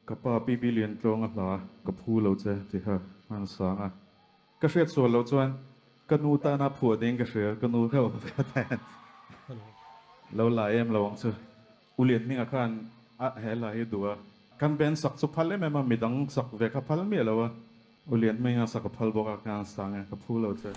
Ka pa PB Liantlawnga hla ka phu lo che tih kha hman sang a. Ka hriat sual loh chuan ka nu tana phuah ding ka hria, ka nu kha awm ve atan lo la em lo ang chu. U Lianhminga khan a he hla hi duh a, kan band sak chu phal em em a, midang sak ve kha phal miah lo a, U Lianhminga sak a phal bawk a, ka han sang e, ka phu lo che.